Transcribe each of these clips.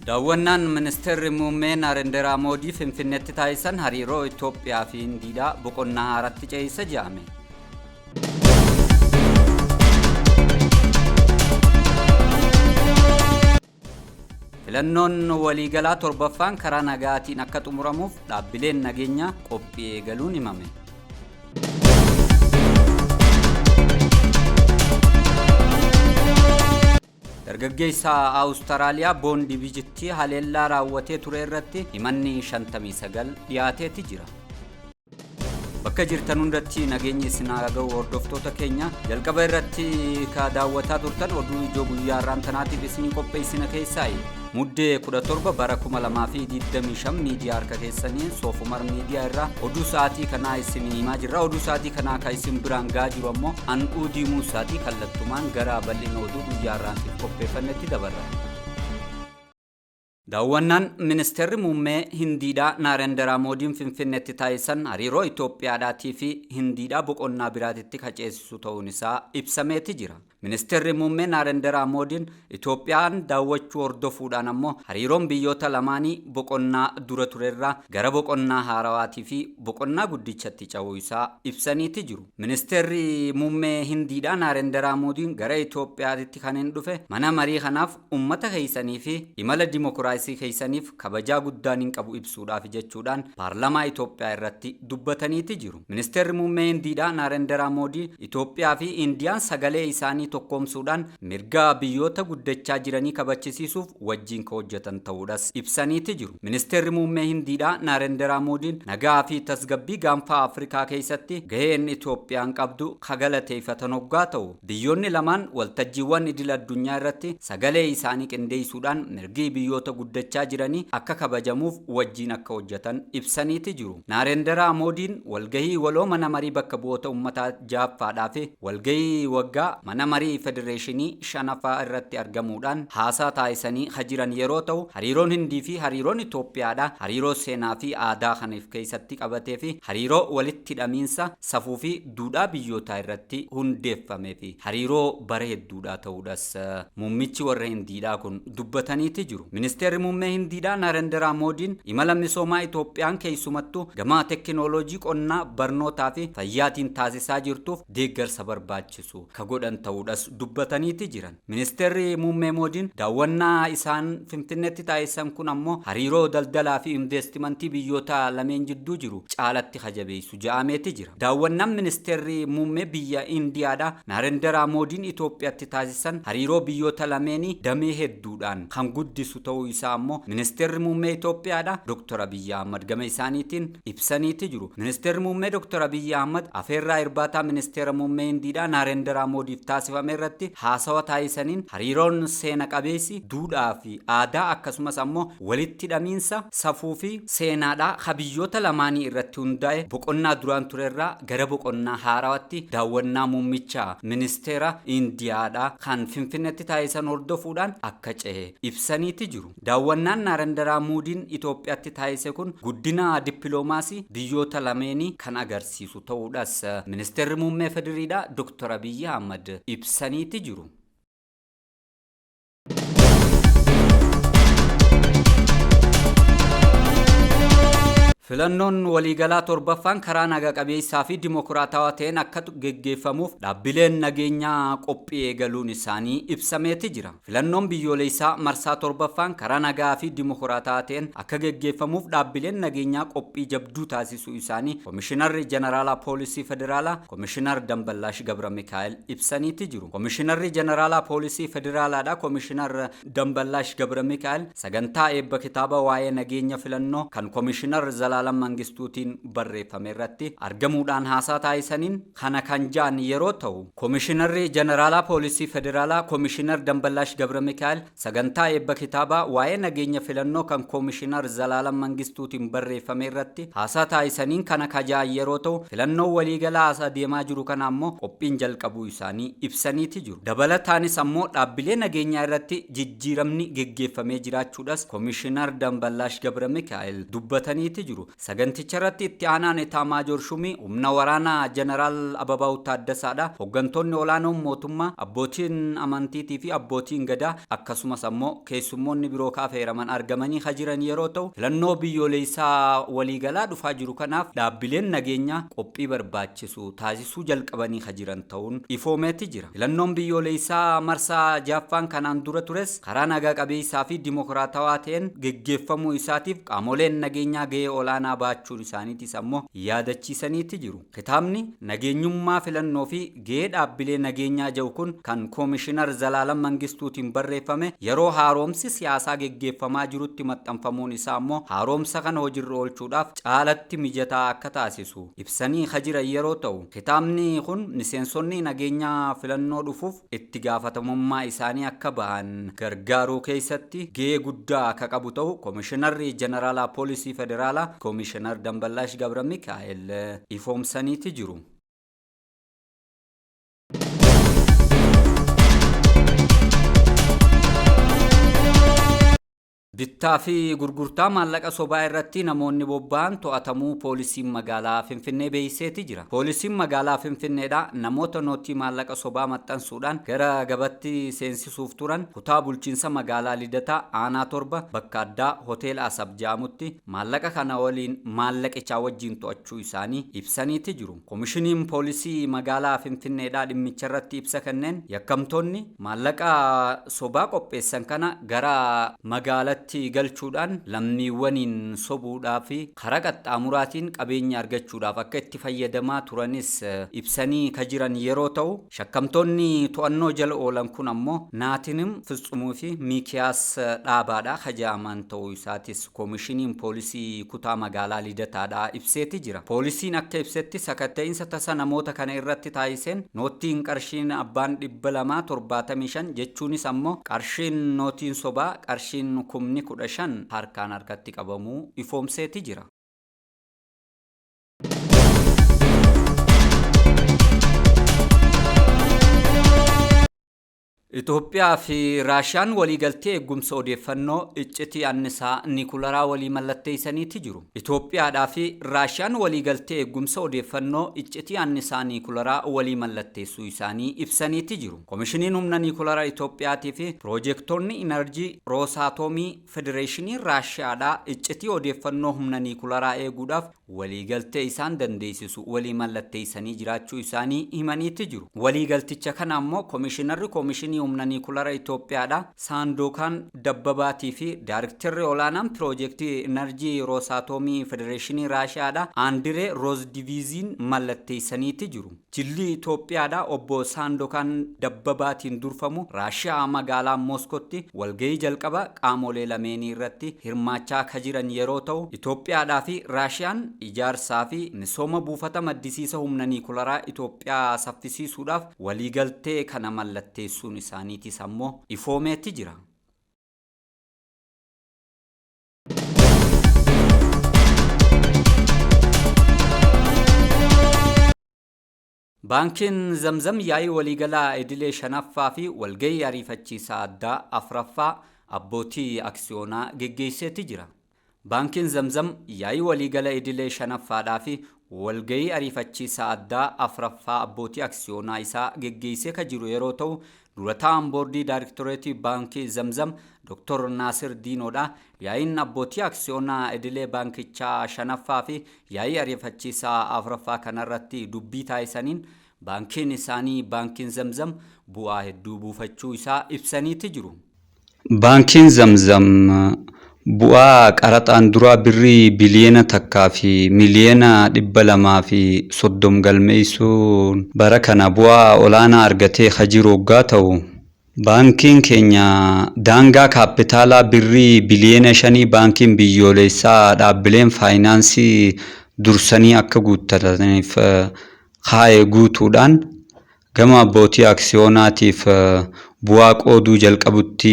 Daawwannaan ministeerri muummee Naarenderaa Moodii Finfinneetti taasisan hariiroo Itoophiyaa fi Hindiidhaa boqonnaa haaratti ce'isa jedhame. Filannoon waliigalaa torbaffaan karaa nagaatiin akka xumuramuuf dhaabbileen nageenyaa qophii eegaluun himame. Dargaggeessa Awustiraaliyaa Boondi Biichitti haleellaa raawwatee ture irratti himanni 59 dhiyaateeti jira. Bakka jirtan hundatti nageenyi isin haa ga'u, hordoftoota keenya. Jalqaba irratti ka daawwataa turtan oduu ijoo guyyaa har'aan tanaatiif isinii qopheessina keessaayi. Muddee 17 bara 2025 miidiyaa harka keessanii Soofumar Miidiyaa irraa oduu sa'aatii kanaa isin himaa jirra. Oduu sa'aatii kanaa kan isin biraan ga'aa jiru ammoo An'uu Diimuu sa'aatii kallattumaan gara bal'ina oduu guyyaa har'aatiif qopheeffannetti dabarra. Daawwannaan ministeerri muummee Hindiidhaa Naarenderaa Moodiin Finfinneetti taasisan hariiroo Itoophiyaadhaatii fi Hindiidhaa boqonnaa biraatitti kaceessisu ta'uun isaa ibsameeti jira. Ministeerri muummee Naarenderaa Moodiin Itoophiyaan daawwachuu hordofuudhaan ammoo hariiroon biyyoota lamaanii boqonnaa dura turerraa gara boqonnaa haarawaatii fi boqonnaa guddichatti cehuu isaa ibsaniiti jiru. Ministeerri muummee Hindiidhaa Naarenderaa Moodiin gara Itoophiyaatti kan hin dhufe mana marii kanaaf ummata keessanii fi imala dimokiraasii keessaniif kabajaa guddaan hin qabu ibsuudhaaf jechuudhaan paarlamaa Itoophiyaa irratti dubbataniiti jiru. Ministeerri muummee Hindiidhaa Naarenderaa Moodii Itoophiyaa fi Indiyaan sagalee isaanii tokkoomsuudhaan mirga biyyoota guddachaa jiranii kabachisiisuuf wajjin ka hojjetan ta'uudhas ibsaniiti jiru. Ministeerri muummee Hindiidhaa Naarenderaa Moodiin nagaa fi tasgabbii gaanfa Afrikaa keessatti gaheen Itoophiyaan qabdu kagalateeffatan hoggaa ta'u, biyyoonni lamaan waltajjiiwwan idil addunyaa irratti sagalee isaanii qindeessuudhaan mirgi biyyoota guddachaa jiranii akka kabajamuuf wajjin akka hojjetan ibsaniiti jiru. Naarenderaa Moodiin walgahii waloo mana marii bakka bu'oota uummataa jahaffaadhaa fi walgahii waggaa mana marii federeeshinii shanaffaa irratti argamuudhaan haasaa taasisanii jiran yeroo ta'u, hariiroon Hindii fi hariiroon Itoophiyaadha hariiroo seenaa fi aadaa kan of keessatti qabatee fi hariiroo walitti hidhamiinsa safuu fi duudhaa biyyootaa irratti hundeeffamee fi hariiroo bara hedduudhaa ta'uudhas muummichi warra Hindiidhaa kun dubbataniiti jiru. Ministeerri muummee Hindiidhaa Naarenderaa Moodiin imala misoomaa Itoophiyaan keessumattuu gama teekinooloojii qonnaa, barnootaa fi fayyaatiin taasisaa jirtuuf deeggarsa barbaachisu ka godhan ta'uudhas dubbataniiti jiran. Ministeerri muummee Moodiin daawwannaa isaan Finfinneetti taasisan kun ammoo hariiroo daldalaa fi investimentii biyyoota lameen jidduu jiru caalatti kajabeessu ja'ameeti jira. Daawwannaan ministeerri muummee biyya Indiyaadhaa Naarenderaa Moodiin Itoophiyaatti taasisan hariiroo biyyoota lameenii damee hedduudhaan kan guddisu ta'uu isaa ammoo ministeerri muummee Itoophiyaadhaa Dr. Abiyyi Ahmad gama isaaniitiin ibsaniiti jiru. Ministeerri muummee Dr. Abiyyi Ahmad afeerraa irbaataa ministeera muummee Hindiidhaa Naarenderaa Moodiif taasifame irratti haasawa taasisaniin hariiroon seena qabeessi duudhaa fi aadaa akkasumas ammoo walitti hidhamiinsa safuu fi seenaadhaa ka biyyoota lamaanii irratti hundaa'e boqonnaa duraan turerraa gara boqonnaa haarawaatti daawwannaa muummicha ministeera Indiyaadhaa kan Finfinneetti taasisan hordofuudhaan akka cehe ibsaniiti jiru. Daawwannaan Naarenderaa Moodiin Itoophiyaatti taasise kun guddina dippiloomaasii biyyoota lameenii kan agarsiisu ta'uudhas ministeerri muummee federiidhaa Dr. Abiyyi Ahmad ibsaniiti jiru. Filannoon waliigalaa torbaffaan karaa naga qabeessaa fi dimokiraatawaa ta'een akka geggeeffamuuf dhaabbileen nageenyaa qophii eegaluun isaanii ibsameeti jira. Filannoon biyyoolessaa marsaa torbaffaan karaa nagaa fi dimokiraatawaa ta'een akka geggeeffamuuf dhaabbileen nageenyaa qophii jabduu taasisuu isaanii Komishinarri Jeneraalaa Poolisii Federaalaa Komishinar Damballaash Gabra Mikaa'el ibsaniiti jiru. Komishinarri Jeneraalaa Poolisii Federaalaadha Komishinar Damballaash Gabra Mikaa'el sagantaa eebba kitaaba waa'ee nageenya filannoo kan Komishinar Zalaalam Mangistuutiin barreeffame irratti argamuudhaan haasaa taasisaniin kana kan ja'an yeroo ta'u, Komishinarri Jeneraalaa Poolisii Federaalaa Komishinar Damballaash Gabra Mikaa'el sagantaa eebba kitaabaa waa'ee nageenya filannoo kan Komishinar Zalaalam Mangistuutiin barreeffame irratti haasaa taasisaniin kana kan ja'an yeroo ta'u, filannoon waliigalaa as adeemaa jiru kana ammoo qophiin jalqabuu isaanii ibsaniiti jiru. Dabalataanis ammoo dhaabbilee nageenyaa irratti jijjiiramni geggeeffamee jiraachuudhas Komishinar Damballaash Gabra Mikaa'el dubbataniiti jiru. Saganticha irratti itti aanaan Etaamaajoor Shumii humna waraanaa Jeneraal Ababaw Taaddasaadha. Hooggantoonni olaanoon mootummaa, abbootiin amantiitii fi abbootiin gadaa akkasumas ammoo keessummoonni biroo kaafeeraman argamanii ka jiran yeroo ta'u, filannoo biyyoolessaa waliigalaa dhufaa jiru kanaaf dhaabbileen nageenyaa qophii barbaachisu taasisuu jalqabanii ka jiran ta'uun ifoomeeti jira. Filannoon biyyoolessaa marsaa jaaffaan kanaan dura tures karaa nagaa qabeessaa fi dimokiraatawaa ta'een geggeeffamuu isaatiif qaamoleen nageenyaa gahee olaanaa baachuun isaaniitis ammoo yaadachiisaniiti jiru. Kitaabni nageenyummaa filannoo fi gahee dhaabbilee nageenyaa jedhu kun kan Koomishinar Zalaalam Mangistuutiin barreeffame yeroo haaromsi siyaasaa geggeeffamaa jirutti maxxanfamuun isaa ammoo haaromsa kana hojiirra oolchuudhaaf caalatti mijataa akka taasisu ibsanii ka jiran yeroo ta'u, kitaabni kun miseensonni nageenyaa filannoo dhufuuf itti gaafatamummaa isaanii akka bahan gargaaruu keessatti gahee guddaa akka qabu ta'u Koomishinarri Jeneraalaa Poolisii Federaalaa Koomishinar Damballaash Gabra Mikaa'el ifoomsaniiti jiru. Bittaa fi gurgurtaa maallaqa sobaa irratti namoonni bobba'an to'atamuu poolisiin magaalaa Finfinnee beeksiseeti jira. Poolisiin magaalaa Finfinneedha namoota nootii maallaqa sobaa maxxansuudhaan gara gabatti seensisuuf turan kutaa bulchiinsa magaalaa Lidataa aanaa 7 bakka addaa hoteela Asab jedhamutti maallaqa kana waliin maallaqichaa wajjin to'achuu isaanii ibsaniiti jiru. Komishiniin poolisii magaalaa Finfinneedha dhimmicha irratti ibsa kenneen yakkamtoonni maallaqa sobaa qopheessan kana gara magaalatti galchuudhaan lammiiwwaniin sobuudhaa fi karaa qaxxaamuraatiin qabeenya argachuudhaaf akka itti fayyadamaa turanis ibsanii ka jiran yeroo ta'u, shakkamtoonni to'annoo jala oolan kun ammoo Naatinim Fitsumuu fi Miikiyaas Dhaabaadha ka jedhaman ta'uu isaatis koomishiniin poolisii kutaa magaalaa Lidataadha ibseeti jira. Poolisiin akka ibsetti sakatta'iinsa tasa namoota kana irratti taasiseen noottiin qarshiin abbaan 275 jechuunis ammoo qarshiin nootiin sobaa qarshiin 15,000 harkaan harkatti qabamuu ifoomseeti jira. Itoophiyaa fi Raashiyaan waliigaltee eegumsa odeeffannoo iccitii annisaa niikularaa walii mallatteessaniiti jiru. Itoophiyaadhaa fi Raashiyaan waliigaltee eegumsa odeeffannoo iccitii annisaa niikularaa walii mallatteessuu isaanii ibsaniiti jiru. Komishiniin humna niikularaa Itoophiyaatii fi piroojeektoonni inerjii Roosaatomii Federeeshinii Raashiyaadhaa iccitii odeeffannoo humna niikularaa eeguudhaaf waliigaltee isaan dandeessisu walii mallatteessanii jiraachuu isaanii himaniiti jiru. Waliigalticha kana ammoo Komishinarri Komishinii humna niikulara Itoophiyaadha Saandookaan Dabbabaatii fi Daariktarri olaanaan piroojeektii Inerjii Roosaatomii Federeeshinii Raashiyaadha Aandiree Roozdiviiziin mallatteessaniiti jiru. Jilli Itoophiyaadha obbo Saandookaan Dabbabaatiin durfamu Raashiyaa magaalaa Mooskootti walgahii jalqaba qaamolee lameenii irratti hirmaachaa ka jiran yeroo ta'u, Itoophiyaadhaa fi Raashiyaan ijaarsaa fi misooma buufata maddisiisa humna niikularaa Itoophiyaa saffisiisuudhaaf waliigaltee kana mallatteessuun isaaniitis ammoo ifoomeeti jira. Baankiin Zamzam yaa'ii waliigalaa idilee 5ffaa fi walgahii ariifachiisaa addaa 4ffaa abbootii aksiyoonaa geggeesseeti jira. Baankiin Zamzam yaa'ii waliigala idilee 5ffaadhaa fi walgahii ariifachiisaa addaa 4ffaa abbootii aksiyoonaa isaa geggeessee ka jiru yeroo ta'u, dura taa'an boordii daayiriktoreetii baankii Zamzam Dr. Naasir Diinoodha. Yaa'iin abbootii aksiyoonaa idilee baankichaa 5ffaa fi yaa'ii ariifachiisaa 4ffaa kanarratti dubbii taasisaniin baankiin isaanii baankiin Zamzam bu'aa hedduu buufachuu isaa ibsaniiti jiru. Baankiin Zamzam bu'aa qaraxaan duraa birrii biliyoona 1 fi miliyoona 230 galmeessuun bara kana bu'aa olaanaa argatee ka jiru hoggaa ta'u, baankiin keenya daangaa kaappitaalaa birrii biliyoona 5 baankiin biyyoolessaa dhaabbileen faayinaansii dursanii akka guuttataniif kaa'e guutuudhaan gama abbootii aksiyoonaatiif bu'aa qooduu jalqabutti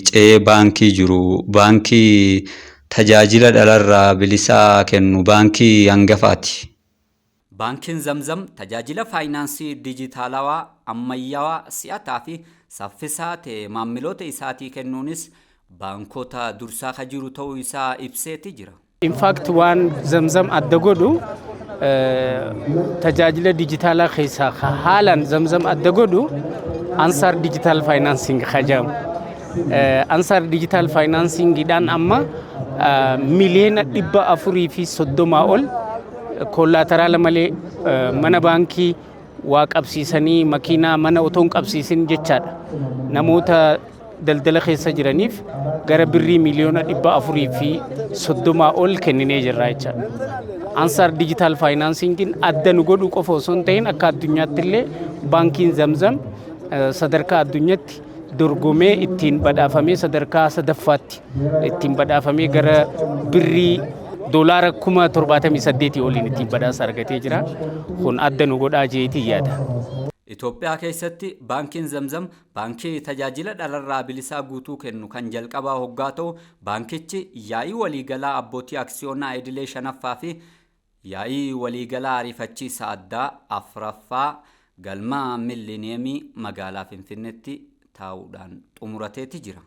ce'ee baankii jiru baankii tajaajila dhalarraa bilisaa kennu baankii hangafaati. Baankiin Zamzam tajaajila faayinaansii dijitaalawaa, ammayyaawaa, si'ataa fi saffisaa ta'e maammiloota isaatii kennuunis baankota dursaa ka jiru ta'uu isaa ibseeti jira. In fact, waan Zamzam adda godhu, tajaajila dijitaalaa keessaa haalaan Zamzam adda godhu Ansaar Digital Financing kajamu. Ansaar Digital Financingiidhaan amma 430,000,000 ol collateral malee, mana baankii waa qabsiisanii, makiinaa, mana otoo hin qabsiisin jechaadha. Namoota daldala keessa jiraniif gara birrii 430,000,000 ol kenninee jirra jechaadha. Ansaar Digital Financingiin adda nu godhu qofa osoo hin ta'in, akka addunyaatti illee baankiin Zamzam sadarkaa addunyaatti dorgomee ittiin badhaafamee, sadarkaa sadaffaatti ittiin badhaafamee, gara birrii doolaara 78,000 oliin ittiin badhaasa argatee jira. Kun adda nu godhaa jeetii yaada. Itoophiyaa keessatti baankiin Zamzam baankii tajaajila dhalarraa bilisaa guutuu kennu kan jalqabaa hoggaa ta'u, baankichi yaa'ii waliigalaa abbootii aksiyoonaa idilee shanaffaa fi yaa'ii waliigalaa ariifachiisa addaa afraffaa galma Milliniyeemii magaalaa Finfinneetti taa'uudhaan xumurateeti jira.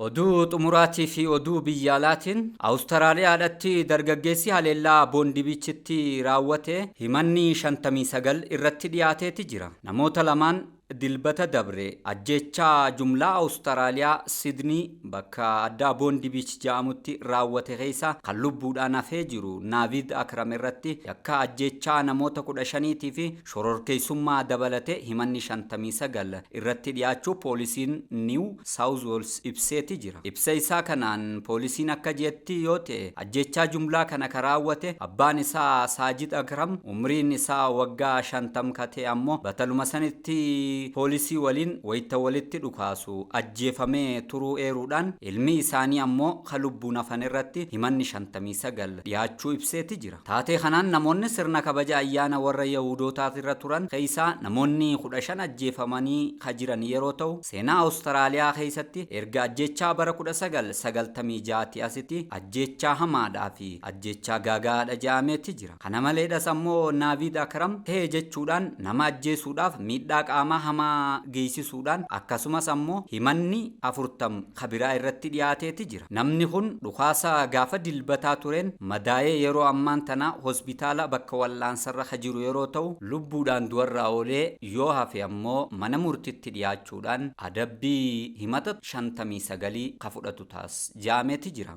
Oduu xumuraatii fi oduu biyya alaatiin, Awustiraaliyaadhatti dargaggeessi haleellaa Bondi Beachitti raawwate himanni 59 irratti dhiyaateeti jira. Namoota lamaan Dilbata dabre ajjechaa jumlaa Awustiraaliyaa Sidnii bakka addaa Bondi Beach jedhamutti raawwate keessa kan lubbuudhaan hafee jiru Naavid Akram irratti yakka ajjechaa namoota 15 fi shororkeessummaa dabalate himanni 59 irratti dhiyaachuu poolisiin New South Wales ibseeti jira. Ibsa isaa kanaan poolisiin akka jetti yoo ta'e, ajjechaa jumlaa kana kan raawwate abbaan isaa Saajid Akram umriin isaa waggaa 50 katee ammoo bataluma sanitti poolisii waliin wayita walitti dhukaasu ajjeefamee turuu eeruudhaan, ilmi isaanii ammoo kan lubbuun hafan irratti himanni 59 dhiyaachuu ibseeti jira. Taatee kanaan namoonni sirna kabaja ayyaana warra Yahudootaatirra turan keessaa namoonni 15 ajjeefamanii ka jiran yeroo ta'u, seenaa Awustiraaliyaa keessatti erga ajjechaa bara 1996 asitti ajjechaa hamaadhaa fi ajjechaa gaagaadha jedhameeti jira. Kana maleedhas ammoo Naavid Akram ta'e jechuudhaan nama ajjeesuudhaaf, miidhaa qaamaa hamaa geessisuudhaan, akkasumas ammoo himanni 40 kabiraa irratti dhiyaateeti jira. Namni kun dhukaasa gaafa Dilbataa tureen madaa'ee yeroo ammaan tana hospitaala bakka wal'aansarra ka jiru yeroo ta'u, lubbuudhaan du'arraa oolee yoo hafe ammoo mana murtitti dhiyaachuudhaan adabbii himata 59 ka fudhatu taas jaameeti jira.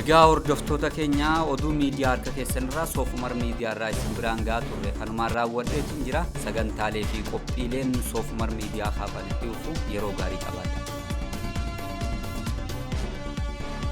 Egaa hordoftoota keenya, oduu miidiyaa harka keessanirraa Soofumar Miidiyaa irraa isin biraan gahaa turre kanumaan raawwadheetiin jira. Sagantaalee fi qophiileen Soofumar Miidiyaa kaafanitti dhufu yeroo gaarii qabaadha.